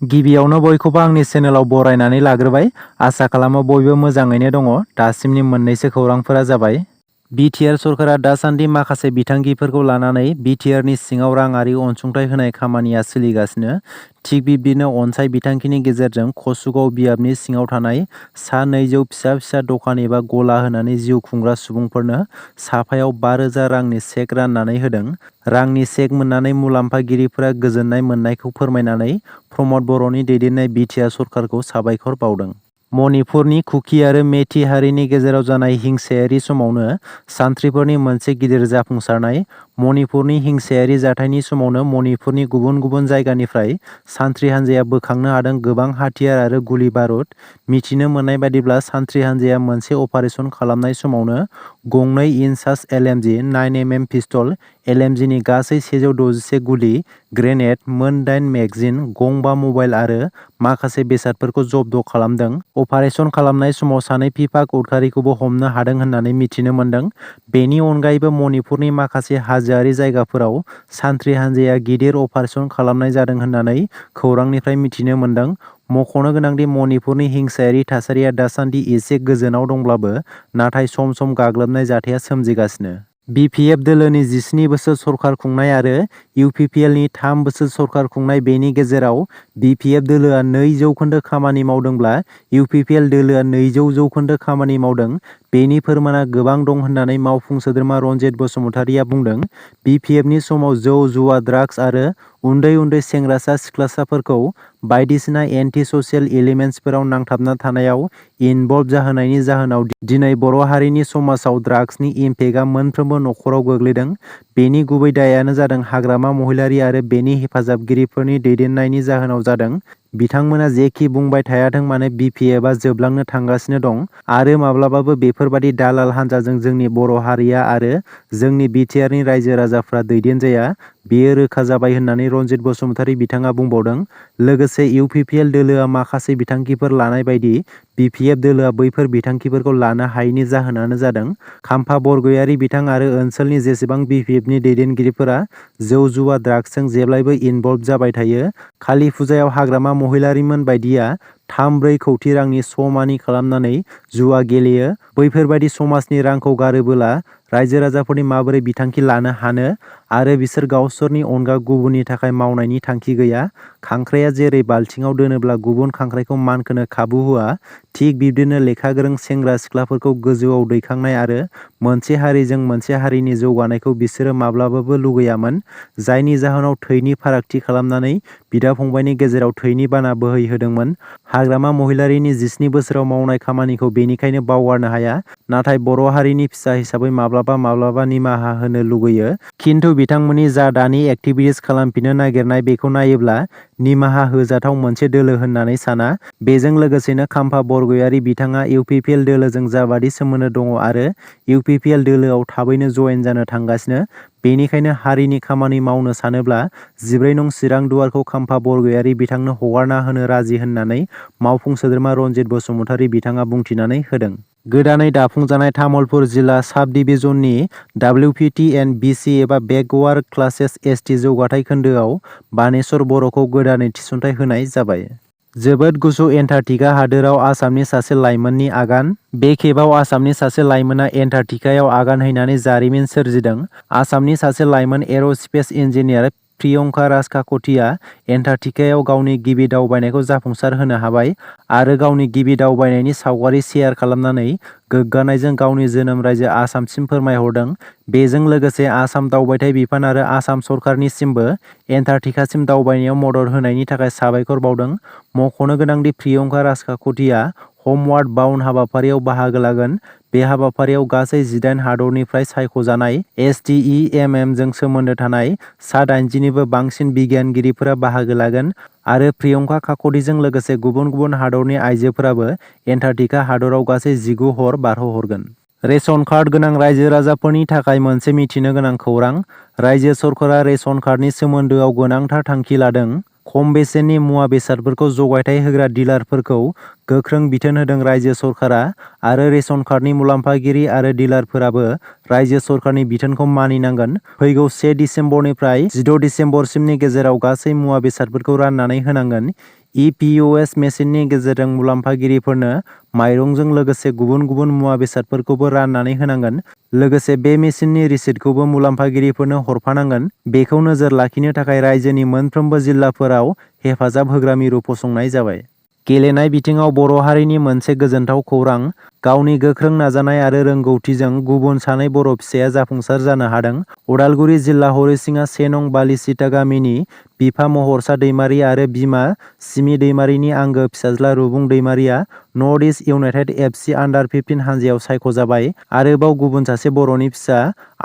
गिबियावनो बयखौबो आंनि चेनेलाव बरायनानै लाग्रोबाय। आसा खालामो बयबो मोजाङैनो दङ। दासिमनि मोननैसो खौरांफोरा जाबाय। बिटिआर सरकारा दासान्दि माखासे बिथांखिफोरखौ लानानै बिटिआरनि सिङाव राङारि अनसुंथाइ होनाय खामानिया सोलिगासिनो। थिग बिब्दिनो अनसाइ बिथांखिनि गेजेरजों कसुगाव बियाबनि सिङाव थानाय सा 200 फिसा फिसा दखान एबा गला होनानै जिउ खुंग्रा सुबुंफोरनो साफायाव 5,000 रांनि चेक राननानै होदों। रांनि चेक मोननानै मुलाम्फागिरिफोरा गोजोननाय मोननायखौ फोरमायनानै प्रमद बर'नि दैदेननाय बिटिआर सरकारखौ साबायखर बावदों। मणिपुरनि कुकी आरो मेथि हारिनि गेजेराव जानाय हिंसायारि समावनो सान्थ्रिफोरनि मोनसे गिदिर जाफुंसारनाय। मणिपुरनि हिंसायारि जाथायनि समावनो मणिपुरनि गुबुन गुबुन जायगानिफ्राय सान्थ्रि हान्जाया बोखांनो हादों गोबां हाथियार आरो गुलि बारुद। मिथिनो मोननाय बादिब्ला सान्थ्रि हान्जाया मोनसे अपारेसन खालामनाय समावनो गंनै इनचार्ज एलएमजि, 9mm पिस्तल, एलएमजिनि गासै 161 गुलि, ग्रेनेड, मोन 8 मेगजिन, गंबा मबाइल आरो माखासे बेसादफोरखौ जब्द खालामदों। अपारेसन खालामनाय समाव सानै पिपाक उदखारिखौबो हमनो हादों होननानै मिथिनो मोनदों। बेनि अनगायैबो मणिपुरनि माखासे हाजोआरि जायगाफोराव सान्थ्रि हान्जाया गिदिर अपारेसन खालामनाय जादों होननानै खौरांनिफ्राय मिथिनो मोनदों। मख'नो गोनांदि मणिपुरनि हिंसायारि थासारिया दासान्दि एसे गोजोनाव दंब्लाबो नाथाय सम सम गाग्लोबनाय जाथाया सोमजिगासिनो। बिपिएफ दोलोनि 17 बोसोर सरखार खुंनाय आरो इउपिपिएलनि 3 बोसोर सरखार खुंनाय बेनि गेजेराव बिपिएफ दोलोआ 2% खामानि मावदोंब्ला इउपिपिएल दोलोआ 200% खामानि मावदों। बेनि फोरमाना गोबां दं होननानै मावफुं सोद्रोमा रनजित बसुमतारिया बुंदों। बिपिएफनि समाव जौ जुवा ड्राग्स आरो उन्दै उन्दै सेंग्रासा सिख्लासाफोरखौ बायदिसिना एन्टि ससियेल एलिमेन्ट्सफोराव नांथाबना थानायाव इनभल्भ जाहोनायनि जाहोनाव दिनै बर' हारिनि समाजाव ड्राग्सनि इम्पेक्टआ मोनफ्रोमबो नखराव गोग्लैदों। बेनि गुबै दायानो जादों हाग्रामा महिलारि आरो बेनि हेफाजाबगिरिफोरनि दैदेननायनि जाहोनाव जादों। बिथांमोना जेखि बुंबाय थायाथों मानो बिपिएफआ जोबलांनो थांगासिनो दं आरो माब्लाबाबो बेफोरबादि दालाल हान्जाजों जोंनि बर' हारिया आरो जोंनि बिटिआरनि रायजो राजाफ्रा दैदेनजाया। बेयो रोखा जाबाय होननानै रनजित बसुमतारि बिथाङा बुंबावदों। लोगोसे इउपिपिएल दोलोआ माखासे बिथांखिफोर लानाय बायदि बिपिएफ दोलोआ बैफोर बिथांखिफोरखौ लानो हायैनि जाहोनानो जादों खाम्फा बरगयारी बिथां आरो ओनसोलनि जेसेबां बिपिएफनि दैदेनगिरिफोरा जौ जुवा ड्राग्सजों जेब्लायबो इनभल्भ जाबाय थायो। कालि फुजायाव हाग्रामा महिलारिमोन बायदिया 3-4 कौटि रांनि श' मानि खालामनानै जुवा गेलेयो। बैफोरबायदि समाजनि रांखौ गारोबोला रायजो राजाफोरनि माबोरै बिथांखि लानो हानो आरो बिसोर गावसोरनि अनगा गुबुननि थाखाय मावनायनि थांखि गैया। खांख्राया जेरै बाल्थिङाव दोनोब्ला गुबुन खांख्राइखौ मानखोनो खाबु होआ थिग बिब्दिनो लेखा गोरों सेंग्रा सिख्लाफोरखौ गोजौआव दैखांनाय आरो मोनसे हारिजों मोनसे हारिनि जौगानायखौ बिसोरो माब्लाबाबो लुगैयामोन। जायनि जाहोनाव थैनि फारागथि खालामनानै बिदा फंबायनि गेजेराव थैनि बाना बोहैहोदोंमोन। हाग्रामा महिलारिनि 17 बोसोराव मावनाय खामानिखौ बेनिखायनो बावगारनो हाया। नाथाय बर' हारिनि फिसा हिसाबै माब्लाबा निमाहा होनो लुगैयो। खिन्थु बिथांमोननि जा दानि एक्टिभिटिस खालामफिननो नागिरनाय बेखौ नायोब्ला निमाहा होजाथाव मोनसे दोलो होननानै साना। बेजों लोगोसेनो खाम्फा बरगयारी बिथाङा इउपिपिएल दोलोजों जाबादि सोमोन्दो दङ आरो इउपिपिएल दोलोआव थाबैनो जयेन जानो थांगासिनो। बेनिखायनो हारिनि खामानि मावनो सानोब्ला 14 नं चिरां दुवारखौ खाम्फा बरगयारी बिथांनो हगारना होनो राजि होननानै मावफुं सोद्रोमा रनजित बसुमतारि बिथाङा बुंथिनानै होदों। गोदानै दाफुंजानाय तामुलपुर जिल्ला साब डिभिजननि WPTN-BC एबा बेकवार्ड क्लासेस एसटि जौगाथाय खोन्दोआव बानेश्वर बर'खौ गोदानै थिसनथाइ होनाय जाबाय। जोबोद गुसु एन्टार्कटिका हादोराव आसामनि सासे लाइमोननि आगान। बे खेबाव आसामनि सासे लाइमोना एन्टार्कटिकायाव आगान हैनानै जारिमिन सोरजिदों। आसामनि सासे लाइमोन एर'स्पेस इन्जिनियार प्रियंका राजखाख'थिया एन्टार्कटिकायाव गावनि गिबि दावबायनायखौ जाफुंसार होनो हाबाय आरो गावनि गिबि दावबायनायनि सावगारि शेयार खालामनानै गोग्गानायजों गावनि जोनोम रायजो आसामसिम फोरमायहरदों। बेजों लोगोसे आसाम दावबायथाय बिफान आरो आसाम सरकारनिसिमबो एन्टार्कटिकासिम दावबायनायाव मदद होनायनि थाखाय साबायखर बावदों। मख'नो गोनांदि प्रियंका राजखाख'थिया हमवार्ड बाउन्ड हाबाफारियाव बाहागो लागोन। बे हाबाफारियाव गासै 18 हादरनिफ्राय सायख'जानाय STEMM जों सोमोन्दो थानाय सा 80निबो बांसिन बिगियानगिरिफोरा बाहागो लागोन आरो प्रियंका खाख'थिजों लोगोसे गुबुन गुबुन हादरनि आइजोफोराबो एन्टार्कटिका हादराव गासै 19 हर बारहोहरगोन। रेशन कार्ड गोनां रायजो राजाफोरनि थाखाय मोनसे मिथिनो गोनां खौरां। रायजो सरकारा रेशन कार्डनि सोमोन्दोआव गोनांथार थांखि लादों। खम बेसेननि मुवा बेसादफोरखौ जगायथाय होग्रा डिलारफोरखौ गोख्रों बिथोन होदों रायजो सरकारा आरो रेशन कार्डनि मुलाम्फागिरि आरो डिलारफोराबो रायजो सरकारनि बिथोनखौ मानिनांगोन। फैगौ 1 डिसेम्बरनिफ्राय 16 डिसेम्बरसिमनि गेजेराव गासै मुवा बेसादफोरखौ राननानै होनांगोन। EPOS मेसिननि गेजेरजों मुलाम्फागिरिफोरनो माइरंजों लोगोसे गुबुन गुबुन मुवा बेसादफोरखौबो राननानै होनांगोन। लोगोसे बे मेसिननि रिसिटखौबो मुलाम्फागिरिफोरनो हरफानांगोन। बेखौ नोजोर लाखिनो थाखाय रायजोनि मोनफ्रोमबो जिल्लाफोराव हेफाजाब होग्रा मिरु फसंनाय जाबाय। गेलेनाय बिथिङाव बर' हारिनि मोनसे गोजोनथाव खौरां। गावनि गोख्रों नाजानाय आरो रोंगौथिजों गुबुन सानै बर' फिसाया जाफुंसार जानो हादों। उदालगुरि जिल्ला हरिसिङा 1 नं बालिसिता गामिनि बिफा महरसा दैमारि आरो बिमा सिमि दैमारिनि आंगो फिसाज्ला रुबुं दैमारिया north east united FC under fifteen हानजायाव सायख'जाबाय। आरोबाव गुबुन सासे बर'नि फिसा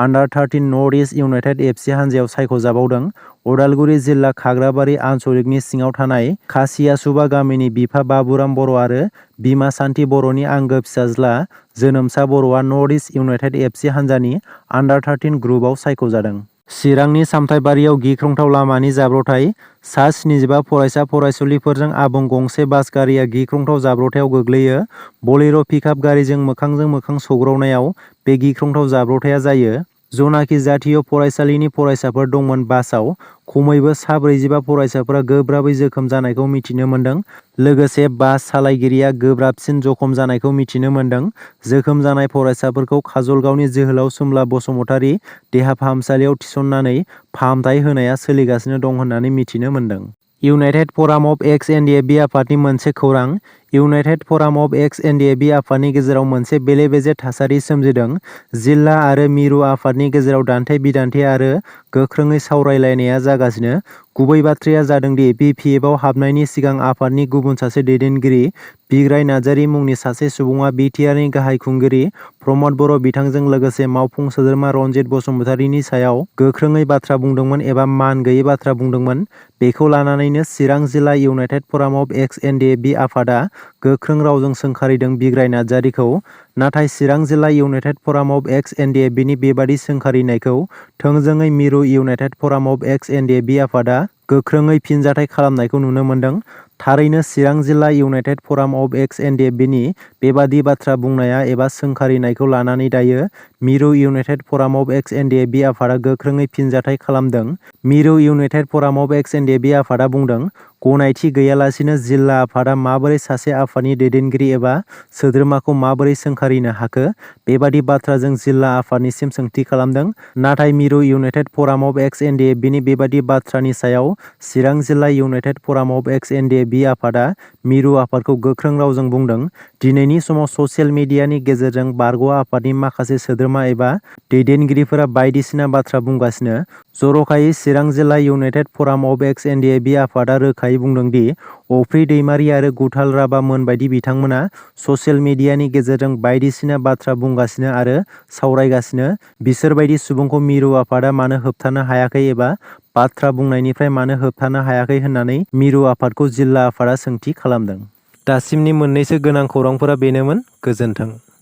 आन्डार-13 नर्थ इस्ट इउनाइटेड FC हानजायाव सायख'जाबावदों। उदालगुरि जिल्ला खाग्राबारि आनसलिकनि सिङाव थानाय खासियासुबा गामिनि बिफा बाबुराम बर' आरो बिमा सान्थि बर'नि आंगो फिसाज्ला जोनोमसा बर'आ नर्थ इस्ट इउनाइटेड FC हानजानि आन्डार-13 ग्रुपआव सायख'जादों। चिरांनि सामथाइबारियाव गिख्रंथाव लामानि जाब्रबथाय। सा 75 फरायसा फरायसुलिफोरजों आबुं गंसे बास गारिया गिख्रंथाव जाब्रबथायाव गोग्लैयो। बलेर' पिकआप गारिजों मोखांजों मोखां सौग्रावनायाव बे गिख्रंथाव जाब्रबथाया जायो। जनाखि जातीय फरायसालिनि फरायसाफोर दंमोन बासआव खमैबो सा 45 फरायसाफोरा गोब्राबै जोखोम जानायखौ मिथिनो मोन्दों। लोगोसे बास सालायगिरिया गोब्राबसिन जखम जानायखौ मिथिनो मोन्दों। जोखोम जानाय फरायसाफोरखौ काजलगावनि जोहोलाव सुम्ला बसुमतारि देहा फाहामसालियाव थिसननानै फाहामथाय होनाया सोलिगासिनो दं होननानै मिथिनो मोन्दों। इउनाइटेड फराम अफ एक्स-एनडिएफबि आफादनि मोनसे खौरां। इउनाइटेड फराम अफ एक्स-एनडिएफबि आफादनि गेजेराव मोनसे बेले-बेजे थासारि सोमजिदों। जिल्ला आरो मिरु आफादनि गेजेराव दान्थे-बिदान्थे आरो गोख्रोङै सावरायलायनाया जागासिनो। गुबै बाथ्राया जादों दि BPFआव हाबनायनि सिगां आफादनि गुबुन सासे दैदेनगिरि बिग्राय नार्जारी मुंनि सासे सुबुङा BTRनि गाहाय खुंगिरि प्रमद बर' बिथांजों लोगोसे मावफुं सोद्रोमा रनजित बसुमतारिनि सायाव गोख्रोङै बाथ्रा बुंदोंमोन एबा मान गैयै बाथ्रा बुंदोंमोन। बेखौ लानानैनो चिरां जिल्ला इउनाइटेड फराम अफ एक्स-एनडिएफबि आफादआ गोख्रों रावजों सोंखारिदों बिग्राय नार्जारीखौ। नाथाय चिरां जिल्ला इउनाइटेड फराम अफ एक्स-एनडिएफबिनि बेबादि सोंखारिनायखौ थोंजोङै मिरु इउनाइटेड फराम अफ एक्स-एनडिएफबि आफादआ गोख्रोङै फिनजाथाय खालामनायखौ नुनो मोन्दों। थारैनो चिरां जिल्ला इउनाइटेड फराम अफ एक्स-एनडिएफबिनि बेबादि बाथ्रा बुंनाया एबा सोंखारिनायखौ लानानै दायो मिरु इउनाइटेड फराम अफ एक्स-एनडिएफबि आफादआ गोख्रोङै फिनजाथाय खालामदों। मिरु इउनाइटेड फराम अफ एक्स-एनडिएफबि आफादआ बुंदों, गनायथि गैयालासिनो जिल्ला आफादआ माबोरै सासे आफादनि दैदेनगिरि एबा सोद्रोमाखौ माबोरै सोंखारिनो हाखो? बेबादि बाथ्राजों जिल्ला आफादनिसिम सोंथि खालामदों। नाथाय मिरु इउनाइटेड फराम अफ एक्स-एनडिएफबिनि बेबादि बाथ्रानि सायाव चिरां जिल्ला इउनाइटेड फराम अफ एक्स-एनडिएफबि आफादआ मिरु आफादखौ गोख्रों रावजों बुंदों। दिनैनि समाव ससियेल मिडियानि गेजेरजों बारग' आफादनि माखासे सोद्रोमा एबा दैदेनगिरिफोरा बायदिसिना बाथ्रा बुंगासिनो। जर'खायै चिरां जिल्ला इउनाइटेड फराम अफ एक्स-एनडिएफबि आफादआ रोखायै बुंदों दि अफ्रि दैमारि आरो गुथाल राबा मोनबायदि बिथांमोना ससियेल मिडियानि गेजेरजों बायदिसिना बाथ्रा बुंगासिनो आरो सावरायगासिनो। बिसोरबायदि सुबुंखौ मिरु आफादआ मानो होबथानो हायाखै एबा बाथ्रा बुंनायनिफ्राय मानो होबथानो हायाखै होननानै मिरु आफादखौ जिल्ला आफादआ सोंथि खालामदों। दासिमनि मोननैसो गोनां खौरांफोरा बेनोमोन। गोजोन्थों।